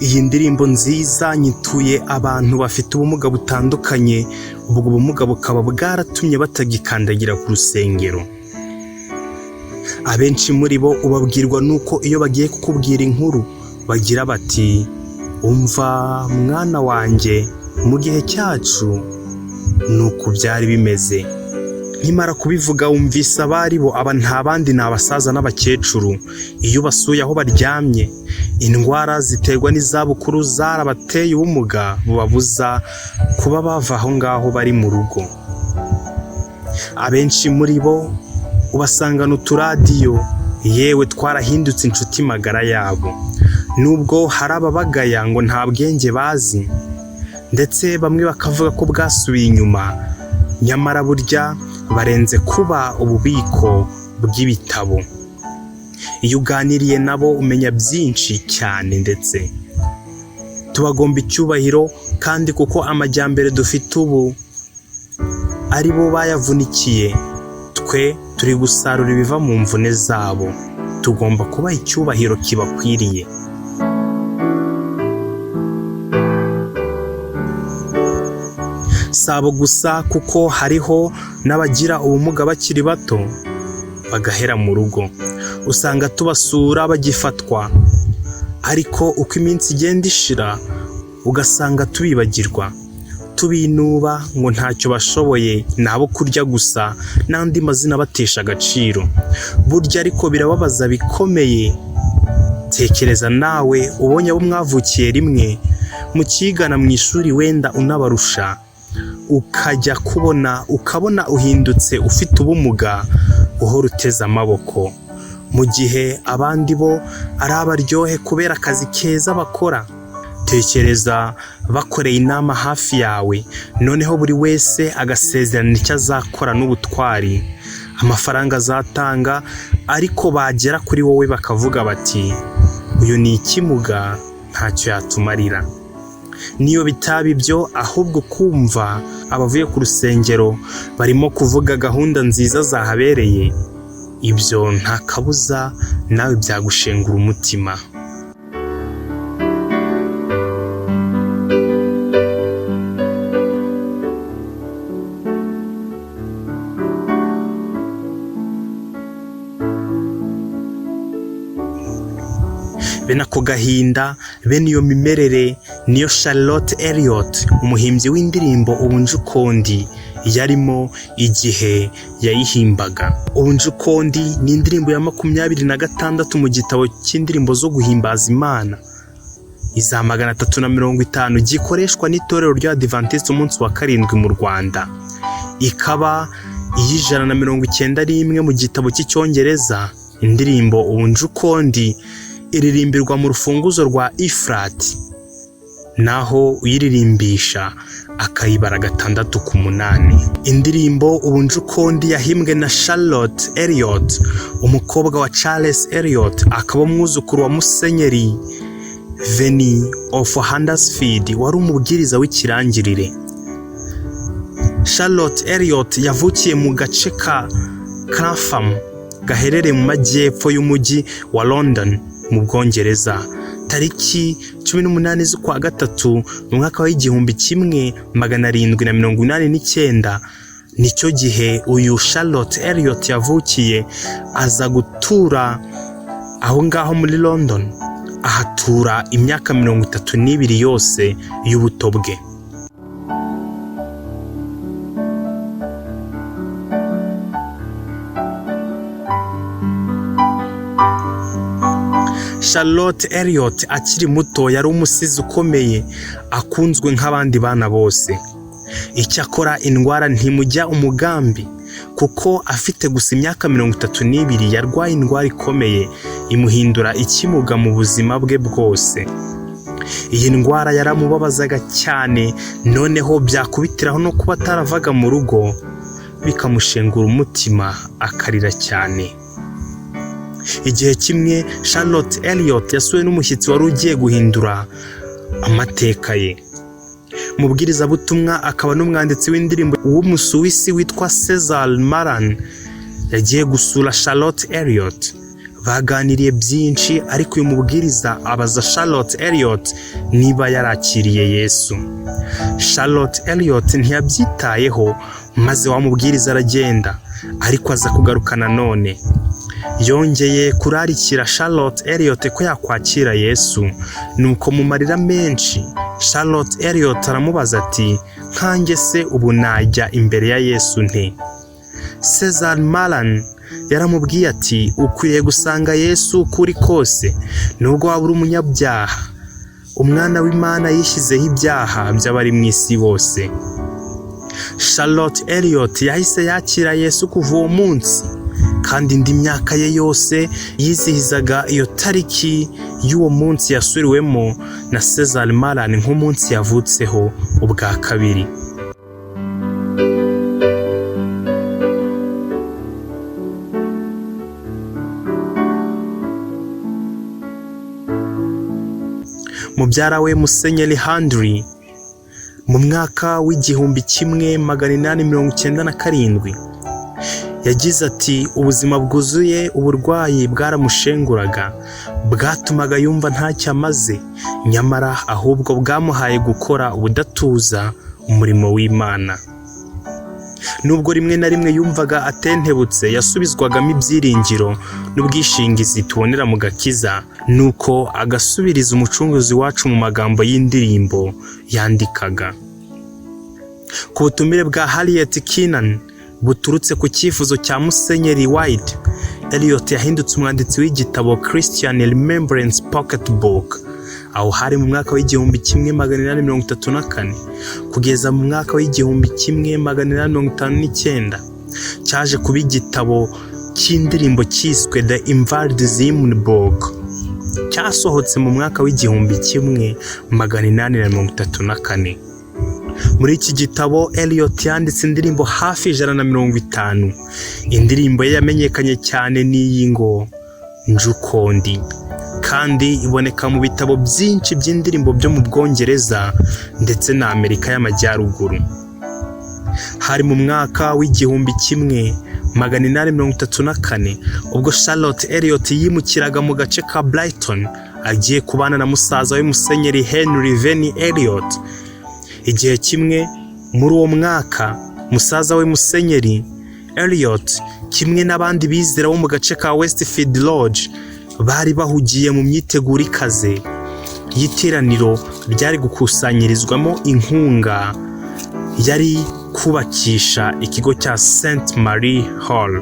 Iyi ndirimbo nziza nyituye abantu bafite ubumuga butandukanye, ubwo bumuga bukaba bwaratumye batagikandagira ku rusengero. Abenshi muri bo ubabwirwa nuko iyo bagiye kukubwira inkuru bagira bati: "Umva mwana wanjye, mu gihe cyacu ni uku byari bimeze." Nkimara kubivuga wumvise abari bo, aba nta bandi ni abasaza n'abakecuru. Iyo ubasuye aho baryamye, indwara ziterwa n'izabukuru zarabateye ubumuga bubabuza kuba bava aho ngaho bari mu rugo. Abenshi muri bo ubasangana uturadiyo, yewe twarahindutse inshuti magara yabo. Nubwo hari ababagaya ngo nta bwenge bazi, ndetse bamwe bakavuga ko bwasubiye inyuma, nyamara burya barenze kuba ububiko bw'ibitabo. Iyo uganiriye nabo umenya byinshi cyane, ndetse tubagomba icyubahiro kandi kuko amajyambere dufite ubu ari bo bayavunikiye, twe turi gusarura ibiva mu mvune zabo. Tugomba kubaha icyubahiro kibakwiriye. Si abo gusa, kuko hariho n'abagira ubumuga bakiri bato bagahera mu rugo. Usanga tubasura bagifatwa, ariko uko iminsi igenda ishira ugasanga tubibagirwa, tubinuba ngo ntacyo bashoboye, ni abo kurya gusa n'andi mazina abatesha agaciro. Burya ariko birababaza bikomeye. Tekereza nawe ubonye abo mwavukiye rimwe, mukigana mu ishuri, wenda unabarusha, ukajya kubona ukabona uhindutse ufite ubumuga, uhora uteze amaboko, mu gihe abandi bo ari abaryohe kubera akazi keza bakora. Tekereza bakoreye inama hafi yawe, noneho buri wese agasezerana icyo azakora n'ubutwari, amafaranga azatanga, ariko bagera kuri wowe bakavuga bati: "Uyu ni ikimuga, ntacyo yatumarira." Niyo bitaba ibyo, ahubwo kumva abavuye ku rusengero barimo kuvuga gahunda nziza zahabereye, ibyo nta kabuza nawe byagushengura umutima. Bene ako gahinda, bene iyo mimerere niyo Charlotte Elliott, umuhimbyi w'indirimbo "Ubu nje uko ndi", yarimo igihe yayihimbaga. "Ubu nje uko ndi" ni indirimbo ya 26 mu gitabo cy'indirimbo zo guhimbaza Imana, iza 350, gikoreshwa n'itorero ry'Abadivantisiti umunsi wa karindwi mu Rwanda, ikaba iy'191 mu gitabo cy'Icyongereza. Indirimbo "Ubu nje uko ndi" iririmbirwa mu rufunguzo rwa E flat, naho uyiririmbisha akayibara 6 ku 8. Indirimbo "Ubu nje uko ndi" yahimbwe na Charlotte Elliott, umukobwa wa Charles Elliott, akaba umwuzukuru wa Musenyeri Venn of Huddersfield, wari umubwiriza w'ikirangirire. Charlotte Elliott yavukiye mu gace ka Clapham gaherereye mu majyepfo y'umujyi wa London mu Bwongereza, tariki 18 z'ukwa gatatu mu mwaka w'1789. Nicyo gihe uyu Charlotte Elliott yavukiye, aza gutura aho ngaho muri London, ahatura imyaka 32 yose y'ubuto bwe. Charlotte Elliott akiri muto yari umusizi ukomeye, akunzwe nk'abandi bana bose. Icyakora indwara ntimujya umugambi, kuko afite gusa imyaka 32 yarwaye indwara ikomeye imuhindura ikimuga mu buzima bwe bwose. Iyi ndwara yaramubabazaga cyane, noneho byakubitiraho no kuba ataravaga mu rugo, bikamushengura umutima akarira cyane. Igihe kimwe Charlotte Elliott yasuwe n'umushyitsi wari ugiye guhindura amateka ye. Umubwirizabutumwa akaba n'umwanditsi w'indirimbo w'Umusuwisi witwa Cesar Malan yagiye gusura Charlotte Elliott. Baganiriye byinshi, ariko uyu mubwiriza abaza Charlotte Elliott niba yarakiriye Yesu. Charlotte Elliott ntiyabyitayeho, maze wa mubwiriza aragenda, ariko aza kugaruka nanone. Yongeye kurarikira Charlotte Elliott ko yakwakira Yesu. Nuko mu marira menshi Charlotte Elliott aramubaza ati: "Nkanjye se ubu najya imbere ya Yesu nte?" Cesar Malan yaramubwiye ati: "Ukwiriye gusanga Yesu uko uri kose, nubwo waba uri umunyabyaha. Umwana w'Imana yishyizeho ibyaha by'abari mu isi bose." Charlotte Elliott yahise yakira Yesu kuva uwo munsi, kandi indi myaka ye yose yizihizaga iyo tariki y'uwo munsi yasuriwemo na Cesar Malan nk'umunsi yavutseho ubwa kabiri. Mubyara we Musenyeri Handley, mu mwaka w'1897, yagize ati: "Ubuzima bwuzuye uburwayi bwaramushenguraga, bwatumaga yumva ntacyo amaze, nyamara ahubwo bwamuhaye gukora ubudatuza umurimo w'Imana. Nubwo rimwe na rimwe yumvaga atentebutse, yasubizwagamo ibyiringiro n'ubwishingizi tubonera mu gakiza, nuko agasubiriza Umucunguzi wacu mu magambo y'indirimbo yandikaga." Ku butumire bwa Harriet Keenan buturutse ku cyifuzo cya Musenyeri White, Elliot yahindutse umwanditsi w'igitabo Christian Remembrance Pocket Book. Aho hari mu mwaka w'1834 kugeza mu mwaka w'1859. Cyaje kuba igitabo cy'indirimbo cyiswe The Invalid's Hymn Book, cyasohotse mu mwaka w'1834. Muri iki gitabo Elliot yanditse indirimbo hafi 150. Indirimbo ye yamenyekanye cyane n'iyi ngo "Njukondi", kandi iboneka mu bitabo byinshi by'indirimbo byo mu Bwongereza ndetse na Amerika y'Amajyaruguru. Hari mu mwaka w'1834 ubwo Charlotte Elliott yimukiraga mu gace ka Brighton, agiye kubana na musaza we Musenyeri Henry Vane Elliott. Igihe kimwe muri uwo mwaka, musaza we Musenyeri Elliott kimwe n'abandi bizera bo mu gace ka Westfield Lodge bari bahugiye mu myiteguro ikaze y'iteraniro ryari gukusanyirizwamo inkunga yari kubakisha ikigo cya St Mary Hall,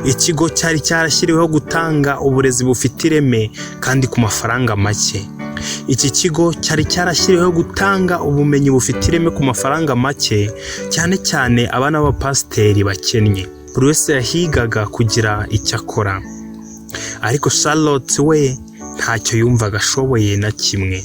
ikigo cyari cyarashyiriweho gutanga uburezi bufite ireme kandi ku mafaranga make. Iki kigo cyari cyarashyiriweho gutanga ubumenyi bufite ireme ku mafaranga make, cyane cyane abana b'abapasiteri bakennye. Buri wese yahigaga kugira icyo akora, ariko Charlotte we ntacyo yumvaga ashoboye na kimwe.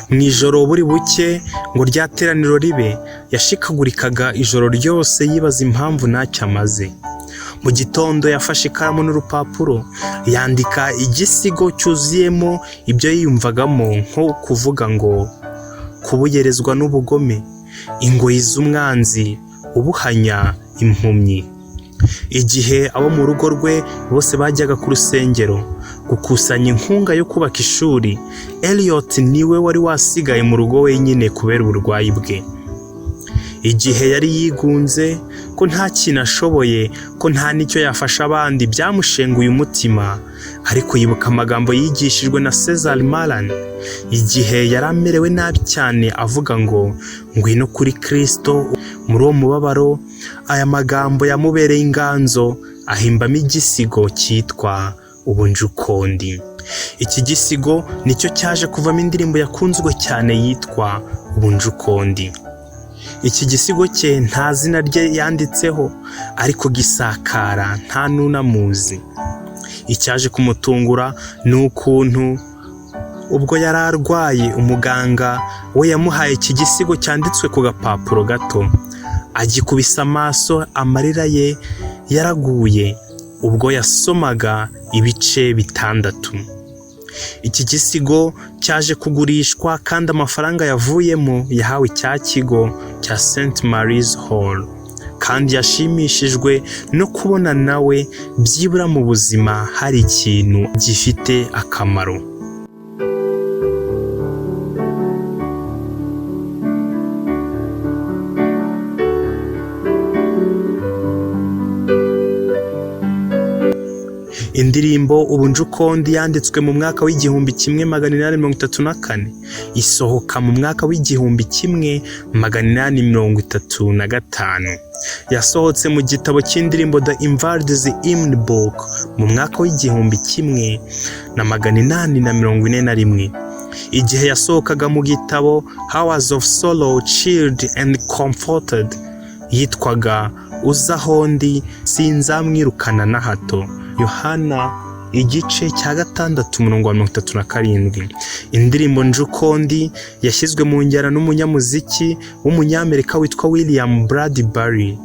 Mu ijoro buri buke ngo rya teraniro ribe, yashikagurikaga ijoro ryose yibaza impamvu ntacyo amaze. Mu gitondo yafashe ikaramu n'urupapuro, yandika igisigo cyuzuyemo ibyo yiyumvagamo, nko kuvuga ngo kubugerezwa n'ubugome, ingoyi z'umwanzi ubuhanya impumyi. Igihe abo mu rugo rwe bose bajyaga ku rusengero gukusanya inkunga yo kubaka ishuri, Elliot niwe wari wasigaye mu rugo wenyine kubera uburwayi bwe. Igihe yari yigunze ko nta kintu ashoboye, ko nta n'icyo yafasha abandi, byamushenguye umutima, ariko yibuka amagambo yigishijwe na Cesar Malan igihe yari amerewe nabi cyane, avuga ngo: "Ngwino kuri Kristo muri uwo mubabaro." Aya magambo yamubereye inganzo, ahimbamo igisigo cyitwa "Ubunjukondi". Iki gisigo nicyo cyaje kuvamo indirimbo yakunzwe cyane yitwa "Ubunjukondi". Iki gisigo cye nta zina rye yanditseho, ariko gisakara nta n'unamuzi. Icyaje kumutungura ni ukuntu ubwo yari arwaye, umuganga we yamuhaye iki gisigo cyanditswe ku gapapuro gato. Agikubise amaso, amarira ye yaraguye ubwo yasomaga ibice 6. Iki gisigo cyaje kugurishwa kandi amafaranga yavuyemo yahawe cya kigo cya St Mary's Hall, kandi yashimishijwe no kubona nawe byibura mu buzima hari ikintu gifite akamaro. Indirimbo Ubu nje uko ndi yanditswe mu mwaka w'1834, isohoka mu mwaka w'1835. Yasohotse mu gitabo cy'indirimbo The Invalids Hymn Book mu mwaka w'1841. Igihe yasohokaga mu gitabo Hours of Sorrow Chilled and Comforted, yitwaga Uza aho ndi sinzamwirukana na hato. Yohana igice cya 6 umurongo wa 37. Indirimbo Nje uko ndi yashyizwe mu njyana n'umunyamuziki w'umunyamerika witwa William Bradbury.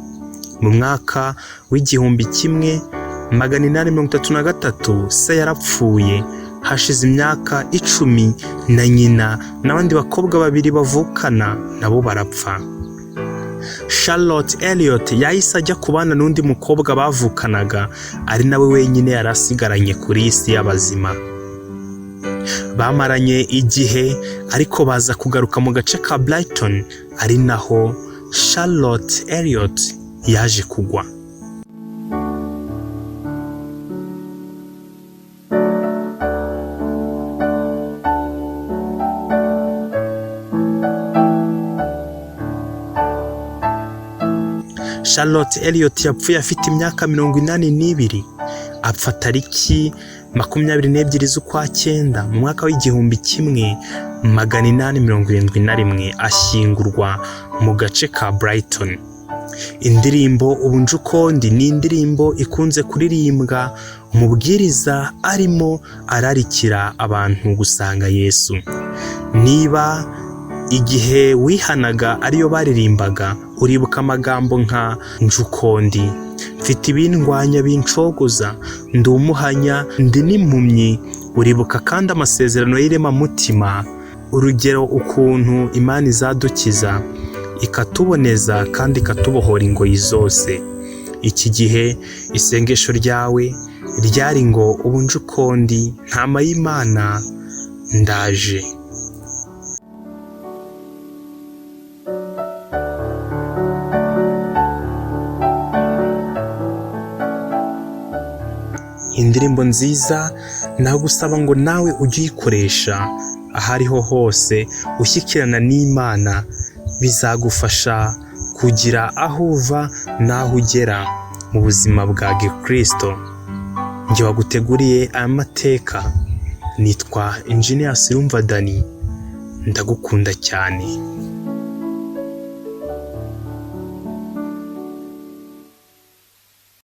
Mu mwaka w'1833 se yarapfuye, hashize imyaka 10 na nyina n'abandi bakobwa babiri bavukana nabo barapfa. Charlotte Elliot yahise ajya kubana n'undi mukobwa bavukanaga, ari nawe wenyine yari asigaranye kuri iyi si y'abazima. Bamaranye igihe ariko baza kugaruka mu gace ka Brighton, ari naho Charlotte Elliot yaje kugwa. Charlotte Elliot yapfuye afite imyaka 82, apfa tariki 22 z'ukwa cyenda mu mwaka w'1871, ashyingurwa mu gace ka Brighton. Indirimbo Ubu nje uko ndi ni indirimbo ikunze kuririmbwa umubwiriza arimo ararikira abantu gusanga Yesu. Niba igihe wihanaga ariyo baririmbaga, uribuka amagambo nka nje uko ndi, mfite ibindwanya bincogoza, ndi umuhanya, ndi n'impumyi. Uribuka kandi amasezerano y'iremamutima, urugero ukuntu Imana izadukiza ikatuboneza kandi ikatubohora ingoyi zose. Iki gihe isengesho ryawe ryari ngo ubu nje uko ndi, ntama y'Imana ndaje. Indirimbo nziza, nagusaba ngo nawe ujye uyikoresha aho ariho hose ushyikirana n'Imana, bizagufasha kugira aho uva n'aho ugera mu buzima bwa gikristo. Njye waguteguriye aya mateka nitwa Engineer Sirumva Dani, ndagukunda cyane.